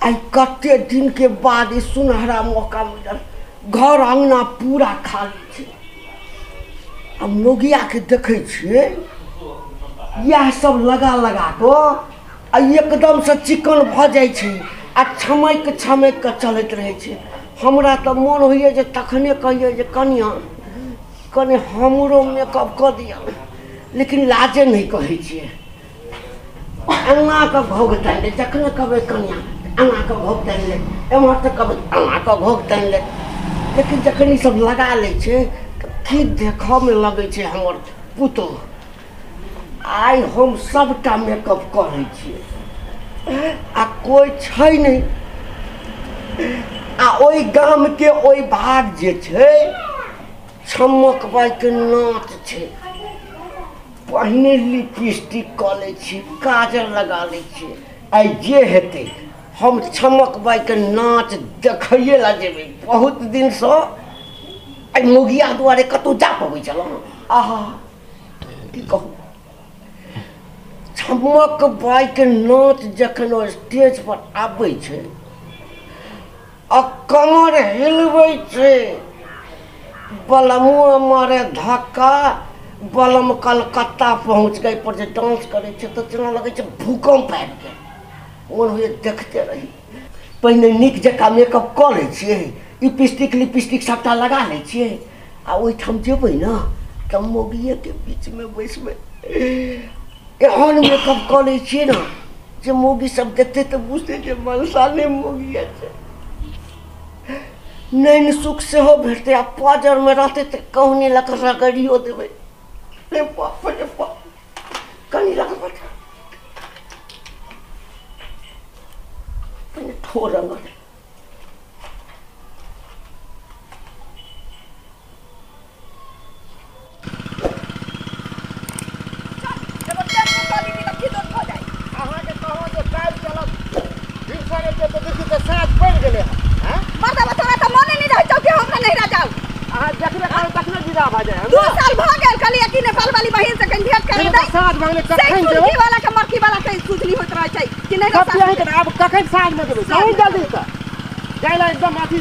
आइ कते दिन के बाद ई सुनहरा मौका मिलल। घर अंगना पूरा खाली छै। आ मोगिया के देखै छियै इएह सब लगा लगा कऽ आ एकदम से चिकन भऽ जाइ छै आ छमकि छमकि कऽ चलैत रहै छै। हमरा तऽ मोन होइए जे तखने कहियै जे कनिया कनि हमरो मेकअप कऽ दिअ, लेकिन लाजे नहि कहै छियै। अंगना के घोघ तानि ले, जखने कहबै कनिया अंगना के घोघ तानि ले, एम्हर तऽ कहबै अंगना के घोघ तानि ले, लेकिन जखन ई सब लगा लै छै तऽ की देखऽमे लगै छै हमर पुतोहु। आइ हम सबटा मेकअप करै छियै आ कोइ छै नहि। आ ओहि गामके ओहि भाग जे छै छमक बाइके नाच छै। पहिने लिपस्टिक कऽ लै छी, काजर लगा लै छी। आइ जे हेतै हम छमक बाइके नाच देखैए लए जेबै। बहुत दिनसँ आइ मोगिया दुआरे कतहु जा पबै छलहुँ। आहा की कहू, छमक बाइके नाच जखन ओ स्टेज पर आबै छै आ कमर हिलबै छै, बलमुआ मारे धक्का, बलम कलकत्ता पहुँच गई पर जे डांस करै छै तऽ जेना लगै छै भूकम्प आबि गेल। मोन होइए देखते रही। पहिने नीक जकाँ मेकअप कऽ लै छियै, लिपस्टिक लिपस्टिक सबटा लगा लै छियै आ ओहिठाम जेबै ने तऽ मोगिएके बीचमे बैसबै। एहन मेकअप कऽ लै छियै ने जे मौगी सब देखतै तऽ बुझतै जे मनसा नहि मौगिए छै। नैन सुख सेहो भेटतै आ पाजरमे रहतै तऽ कहुनी लऽ कऽ रगड़ियो देबै। रे बाप रे बाप, कनि लगबै पहिने ठोर रंगल। अहाँके कहलहुँ जे काल्हि चलब भिनसरे के, तऽ देखियौ तऽ साँझ पड़ि गेलै हँ। आँय? मर्दबा तोरा तऽ मोने नहि रहै छौ कि हमरा नैहरा जाउ। अहाँ जखने कहबै तखने विदा भऽ जाय। 2 साल भऽ गेल, कहलियै कि नेपाल वाली बहिन से कनि भेंट करा तऽ दे। साँझ भऽ गेलै, से कखन जेबै? चुल्ही वाला के मरकी वाला के सुजनी होइत रहै छै कि नहि। सब अहींके आब कखन साँझमे जेबै? चलू जल्दी तऽ जाय लए एकदम अथी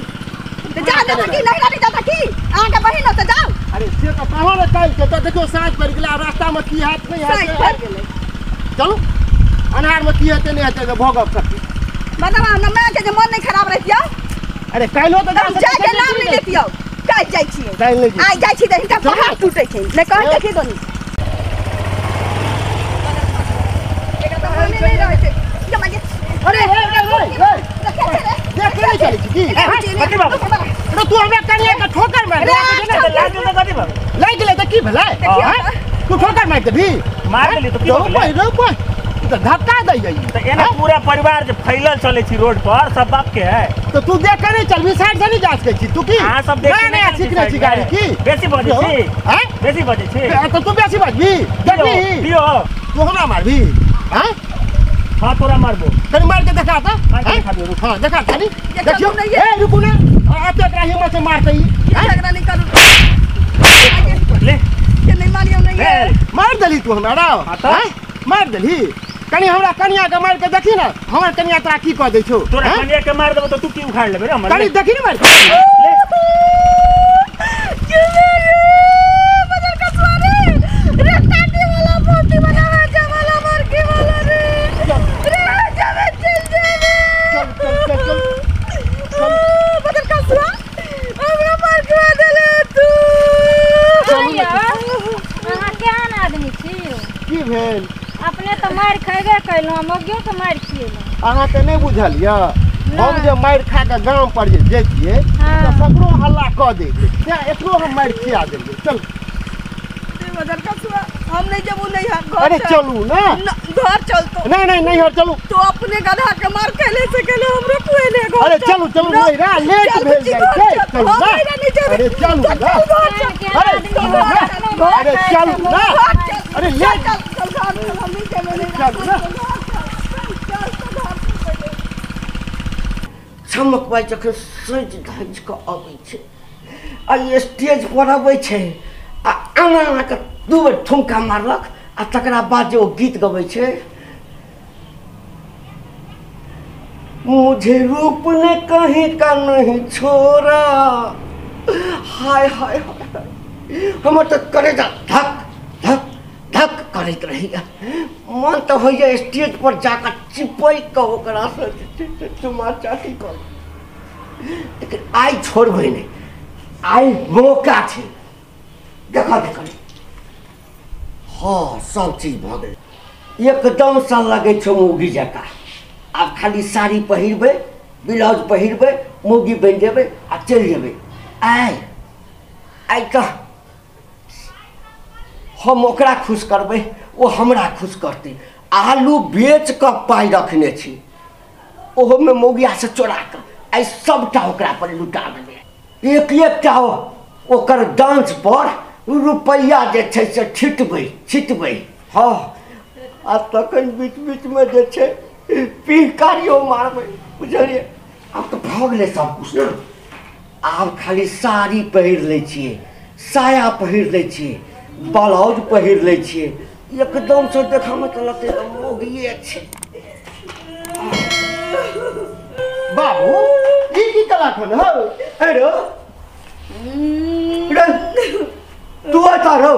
तऽ जा देता कि नैहरा नहि जाता की? अहाँके बहिन ओतऽ जाउ। अरे से तऽ कहलहुँ ने काल्हि के, तऽ देखियौ साँझ पड़ि गेलै आ रास्तामे की हैत नहि साँझ हैत। पड़ि गेलै, चलू अन्हारमे की हेतै नहि हेतै तऽ भोगब सब चीज। मर्दबा हमरा मायके जे मन नहि खराब रहितियौ अरे काल्हिो तऽ जा तऽ सकै जायके छियै, नाम नहि लेतियौ। काल्हि जाइ छियै, काल्हि नहि जेबै। आइ जाइ छी तऽ हिनका चलू। पहाड़ टूटै छै नहि कहै देखी दोनी। एकरा तऽ मोने नहि रहै छै। ये माय, अरे हे हे हे हे, देख के नहि चलै छी की? कथी बाबू? अरे तू हमरा कनिया के ठोकर मारि अरे, देलक। तऽ लागि गेल तऽ कथी भऽ गेल? लागि गेलै तऽ की भेलै? देखियौ आँय? तऽ। तू ठोकर मारि देबही? मारि देली तऽ की रौ भऽ गेलै? पाइ, रौ पाइ, ई तऽ धक्का दैए ई। तऽ एना पूरा परिवार जे फैलल चलै छी रोड पर, सब बाप के है। तऽ तू देख के नहि चलबी? साइड से नहि जा सकै छी तू की? अहाँ सब देख नया के नया नहि चलै छी सीखने छी साइड गाड़ी मे? की? बेसी बजै छी? आँय? बेसी बजै छी? तऽ तू बेसी बजबी? देखबी दियौ। तू हमरा मारबी? आँय? हाँ तोरा मारबो। कनि मारि के देखा तऽ। मारि के आँय? देखा दियौ, रुक। हाँ देखा तनी। ये देखियौ चलू ने ये। ए रुकू ने, एते एकरा हिम्मत से मारतै ई? आँय? झगड़ा नहि करू। ले। के नहि मारियौ नहि ले। ये। मारि देलही तू हमरा रौ? हाँ तऽ? आँय? मारि देलही? कनि हमरा कनिया के मारि के देखी ने, हमर कनिया तोरा की कऽ दै छौ? तोरा आँय? कनिया के मार देबो तऽ तू की उखाड़ लेबे रे हमर? कनि ले। देखी ने मारि के। ले। के रे बदल कसवा रे, रे काटी वाला मोती बनावे जवाला मरकी वाला रे, रे जावे चल जावे। चल चल चल चल चल। बदल कसवा हमरा मरकवा देले तू। चलू ने। अहाँ केहन आदमी छी? की भेल? अपने तऽ मारि खयबे कयलहुँ, मौगियो के मारि खियेलहुँ। अहाँके नहि बुझल यऽ, हम जे मारि खा कऽ गाम पर जे जैतियै हाँ। तऽ सगरो हल्ला कऽ दैतियै, तेँ एकरो हम मारि खिया देलियै। चल। बदल कसवा हम नहीं जबू नहीं हम घर अरे चल। चलू ने। घर चल तो। नहीं नहीं नहीं चलू। तो अपने गधा के मार खेले से खेले हमरो कुएले घर अरे चल। चलू चलू न, नहीं रे, लेट चल भेल बुच्ची, जाइ घर छै। चल। चलू हम ना। नहीं रहनी जेबै। अरे चलू चल, ना। चल घर चल। केहन अरे आदमी चलू हो, ना। अपने मारि अरे खाइ चलू छै, ना। मौगी घर खाइ चल। अरे चल, लेट। चल, चल घर चल, हम नहीं जेबै नहीं चलू ना। चल घर चल, चल, चल घर चल। छमक बाइ जखन सजि धजि कऽ अबै छै आ स्टेज पर अबै छै आ आना आना कऽ 2 बेर ठुमका मारलक आ तकरा बाद जे ओ गीत गबै छै, मुझे रूप ने कहीं का नहीं छोड़ा। हाय हाय हाय, हमर तऽ करेजा धक धक धक करैत रहैया। मन तऽ होइया स्टेज पर जाकऽ चिपकि कऽ ओकरा से चुमा चाटी कर, लेकिन आइ छोड़बै नहि, आइ मौका छै। देखऽ देखऽ, हाँ सब चीज भऽ गेल, एकदम सँ लगै छौ मौगी जकाँ। आब खाली साड़ी पहिरबै, ब्लाउज पहिरबै, मौगी बनि जेबै आ चलि जेबै। आइ आइ तऽ हम ओकरा खुश करबै, ओ हमरा खुश करतै। आलू बेच कऽ पाइ रखने छी, ओहोमे मौगियासँ चोरा कऽ आइ सबटा ओकरा पर लुटा देबै। एक एकटा ओकर डांस पर रुपैआ जे छै से छिटबै छिटबै। हाँ, आ तखन बीच बीचमे जे छै पिहकारियो मारबै, बुझलियै? आब तऽ भऽ गेलै सब कुछ ने। आब खाली साड़ी पहिर लै छियै, साया पहिर लै छियै, ब्लाउज पहिर लै छियै, एकदमसँ देखऽमे तऽ लगतै मौगिए छै। बाबू ई की कलाखन हौ? अरे रे तू एतऽ रहो।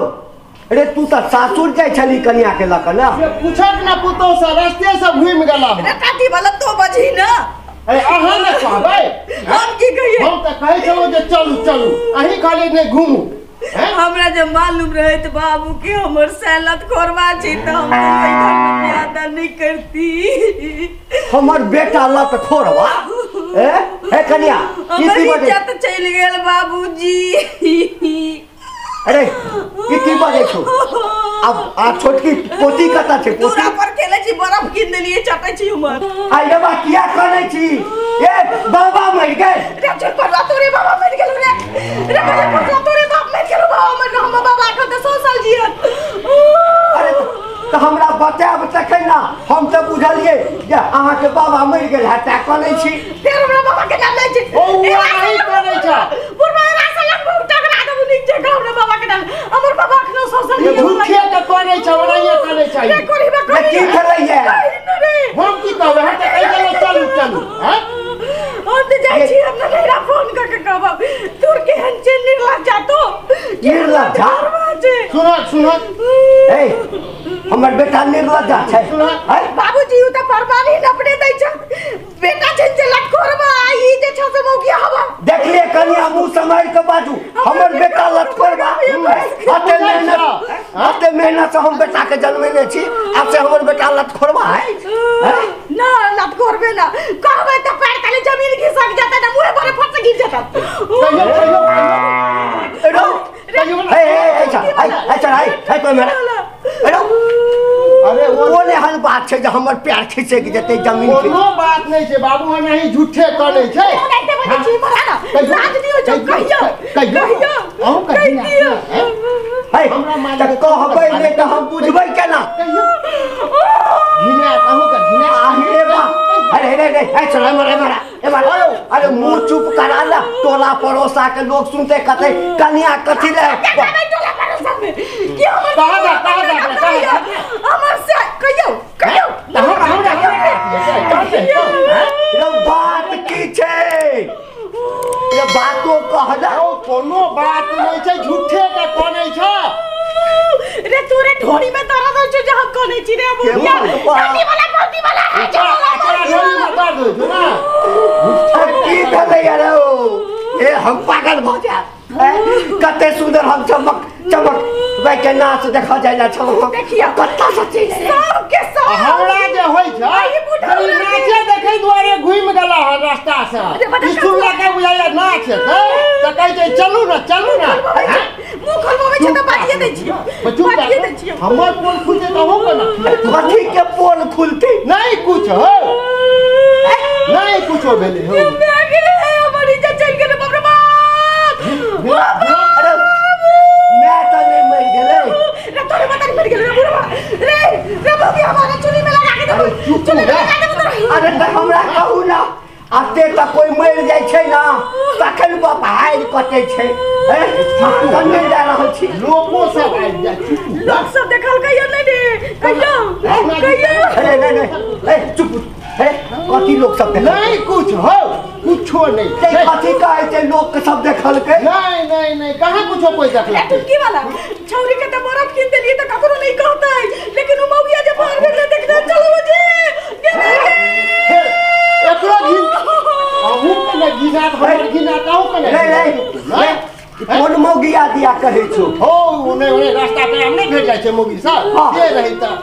अरे तू तऽ सासुर जाइ छली कनिया के लऽ कऽ ने। पूछक ना पुतोह से, रास्ते से घूमि गेला। रे काटी वाला तो बजही ना। अरे अहाँ ने कहबै, हम की कहियै? हम तऽ कहै छलहुँ जे चलू चलू, अहीं कहलियै नहि घूमू। हमरा जे मालूम रहे त बाबू के हमर सैलत खोरवा छी त हम बियाह नहीं करती। हमर बेटा लत खोरवा? ए हे कनिया, की हमर इज्जत चलि गेल बाबूजी। अरे की की बाजै छौ? अब आ छोटकी पोती कतऽ छै? पोती दूरा पर खेलै छी, बर्फ कीन देलियै, चटै छी हमर। आई रे बा, किया करै छी? ए बाबा मरि गेल। रे छोटका तोरे बाबा मरि गेल रे। रे बच्चा तोरे बाप मरि गेल। बाबा मरि गेल, हमर बाबा एखन तऽ 100 साल जियत। अरे तऽ हमरा बतायब तखन ना, हम तऽ बुझलियै जे अहाँके बाबा मरि गेल है तैं कनै छी। फेर हमरा बाबा के नाम लै छी। ओ नहीं करै छ। बुढ़बा एना साला खूब टकरा देबू नीक जकाँ हमरा बाबा के नाम। हमर बाबा एखनो 100 साल जियत। झूठे के करै छ, ओनाहिए करै छ। रे कोरी बा कोरी। की भेलैया? हम की कहबै, हम तऽ कहि देलहुँ चलू चलू। हैं हम तऽ जाइ छी, हम नैहरा फोन कऽ के कहब तोर केहन छै निर्लज्जा तो। निर्लज्जा? सुनक सुनक, ए हमर बेटा निर्लज्जा छै। बाबूजी उ तऽ परवानी अपने दै छ, बेटा छै जे लटकोरबा, ई जे छ से मौगिया हवा। देखलिए कनिया मुँह सम्हारि कऽ बाजू, हमर बेटा लटकोरबा। अते मेहनत, अते मेहनत से हम बेटा के जन्मेने छी, आब से हमर बेटा लटकोरबा है? ना लटकोरबे ना कहबै तऽ पैर तले जमीन घिसक जेतै ना मुँहे भरे फट से गिर जेतै। कहियो कहियो कहियो। ए ए ए चल आई आई कोई मेरा। अरे ओ ने हन बात छै जे हमर पैर खिसक जेतै जमीन। कोनो बात नहीं छै बाबू, एनाही झूठे करै छै। लाज दियौ जो, कहियो कहियो अहूँ कहियो। है तऽ कहबै नहि तऽ हम बुझबै केना? घिना अहूँ के घिना। अरे बा, अरे रे रे, ए चल मरे मरा ए मारा। अरे मुँह चुप करा ला, टोला पड़ोसा के लोग सुनते कते कनिया कथी ले टोला पड़ोसा में की हमर कहा जा कहा जा कहा हमर से कहियो कहियो। हमरा रे बात की छै? रे बातो कहला कोनो बात नहीं छै, झूठे के कनै छै। रे तोरे ढोरी में दर्द होइ छै जे हम कनै छी रे बुढ़िया। काटी वाला भौती वाला है जे ढोरी में दर्द होइ छै ना। की भेलै यार? ए हम पागल भऽ जायब। कते सुंदर हम चमक चमक वै के नाच देखऽ जाइ ला छलहुँ। देखियौ कत्ता से चलि सब के सब हमरा जे होइ छै नाचे देखै दुआरे घुमि गेला हन रास्ता से। ई सुनला के बुझाइया नाच हेतै तऽ कहै छै चलू ना चलू ना। मुँह खोलबबै छै तऽ बाजिए दै छियौ, बाजिए दै छियौ। हमर पोल खुलतै तऽ अहूँ के ना। कथी के पोल खुलतै? नहीं कुछ हो, नहीं कुछो भेलै हो। हमर इज्जत चलि गेलै बाप रे बाप। अरे मैं तऽ नहि मरि गेलै। रे तोरे माता मरि गेलै रे बुढ़बा। रे रे भौजी हमारा चुल्ही में लगा के देबो, चुल्ही में लगा देबो तोरा। अरे तऽ हमरा कहू ना, अते तऽ कोइ मरि जाइ छै ना तखन बाप हारि कटै छै। नहि जा रहल छी। लोको सब आबि जाइ छै, लोक सब देखल कहियो नहि रे, कहियो कहियो। अरे नहीं नहीं, ए चुप। हे कथी लोक सब देखल नहीं कुछ हो कुछो नहीं ते कथी कहै छै लोक सब देखलकै नहीं नहीं नहीं कहां कुछो कोई देखलकै टुनकी वाला छौरी के त बरफ कीन देलिए त ककरो नहीं कहतै लेकिन उ मौगिया जे बाहर भेले देखने चलो जी एकरो घिन अहू के न घिनात हमर घिनात अहू के नहीं नहीं कोन मौगिया दिया कहै छौ हो उने उने रास्ता पे हम नहीं भेट जाइ छै मौगी सब के रही त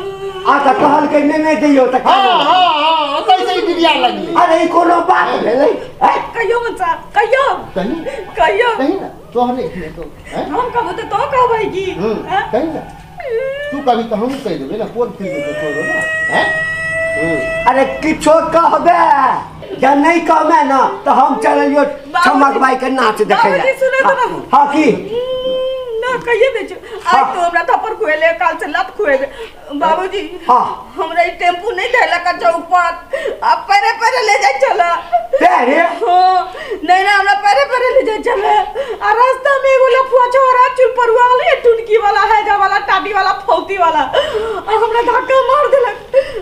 आ त कहलकै नै नै दियौ त हां हां हां ओतै से बिरिया लगली अरे ई कोनो बात भेलै हैं कहियो मनसा कहियो कही कहियो कही ना तोहरे तो हम कहबो त तो कहबै की कही ना तू कभी त हम कहि देबै ना कोन फील देतौ तोरो ना हैं अरे किछो कहबे जब नहीं कहबे ना तो हम चलियो चमक बाई के नाच देखे हां की ना कहिए दे छो आज तो हमरा थप्पड़ खुएले काल से लत खुएबे बाबूजी हां हमरा ई टेम्पू नहीं देलक चौक पर आ पैरे पैरे ले जाय चला पैरे हां नहीं ना हमरा पैरे पैरे ले जाय चला आ रास्ता में एगो लफुआ छोरा चुलपरुआ वाला टुनकी वाला है जा वाला टाटी वाला फौती वाला आ हमरा धक्का मार देलक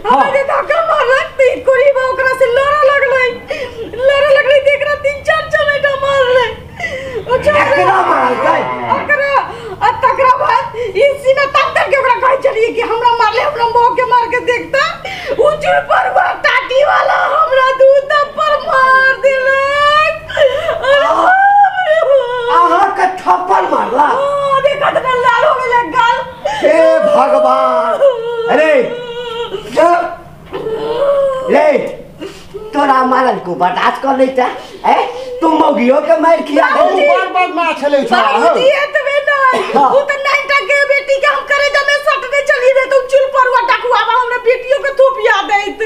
हमरा जे धक्का मारलक त ई कोरीबा ओकरा से लड़े लगलै लड़े लगलै त एकरा 3-4 चमेटा मारलै ओ एकरा मारलकै ओकरा आ तकरा बाद ई सीना तक तक के ओकरा कहै छलियै कि हमरा मारले हमरा मोह के मार के देखता उ चुलपरुआ टाटी वाला हमरा दूध पर मार देलक अहाँ के थप्पड़ मारला हां देखत ना लाल हो गेलै गाल हे भगवान अरे ले तोरा मारल को बर्दाश्त कर लेता ए तुम मौगियो के मार खिया देली बार बार मार छलै छौ बाबूजी एतबे नहीं उ त नाइटा के बेटी के हम करे जमे सटने चली रे तुम चुल परुआ डाकुआबा हमरा बेटियो के थोपिया दैत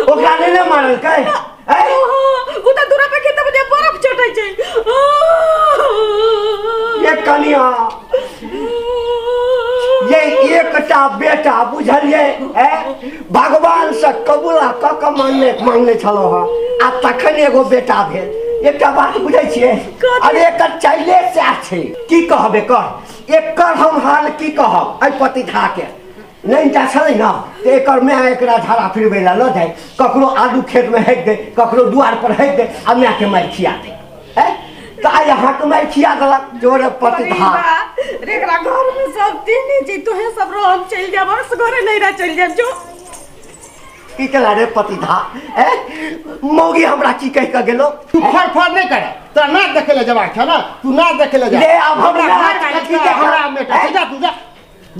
ओकरा ने ने मारल कै ए उ त दूरा पे खेत में बर्फ चटै छै ये कनिया ये एकटा बेटा बुझलिए ए भगवान से कबूला क क मांगने मांगने छलो हां आ तखन एगो बेटा भेल एकटा बात बुझै छियै अरे एकर चाइले से छै की कहबे कर एकर हम हाल की कहब एहि पतिधा के नहीं टा छलै ना त एकर my एकरा झाड़ा फिरबै ला ल जाय ककरो आलू खेत में हेक दे ककरो दुआर पर हेक दे आ my के मारि खिया दे हैं त आइ अहाँ के मारि खिया देलक जोरे पतिधा रे एकरा घर में सब तीन जी तोहे सब रह हम चल जाब बस घरे नहीं रह चल जाब जो की केला रे पतिधा ए मौगी हमरा की कहि के गेलो तू फर फर नहीं करे तोरा नाच देखे ले जबाक छ ना तू नाच देखे ले जा ले अब हमरा हमरा बेटा जा तू जा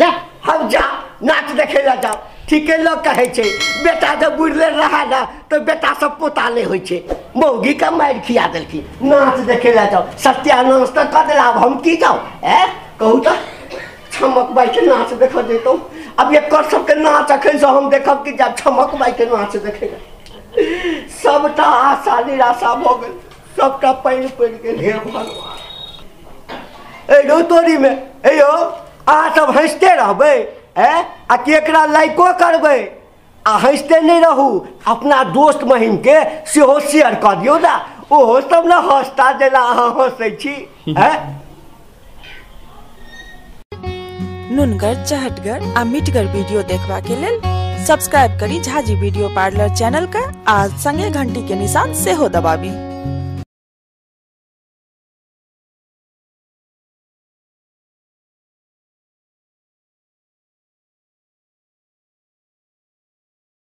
जा हम जा नाच देखे ले जाओ ठीके लोग कहै छै बेटा जब बुढ़ले रहा ना तो बेटा सब पोता नहीं होइ छै मौगी के मारि खिया देलखिन नाच देखे ले जाओ सत्यानाश तऽ कऽ देला अब हम की जाओ ए कहू तऽ छमक बाई के नाच देखऽ जैतहुँ अब एकर सबके नाच अखन से हम देखब कि जाब छमक बाई के नाच देखेगा सबटा आशा निराशा भऽ गेल सबटा पानि पड़ि गेल हे भगवान ए रौ तोरी में ए यौ अहाँ सब हँसिते रहबै ए आ कि एकरा लाइको करबै आ हँसिते नहि रहू अपना दोस्त महीम के सेहो शेयर कऽ दियौ ने ओहो सब ने हँसता जेना अहाँ हँसै छी ए नुनगर चहटगर आ मिठगर वीडियो देखबा के लेल सब्सक्राइब करी झाजी वीडियो पार्लर चैनल के आ संगे घंटी के निशान सेहो दबाबी।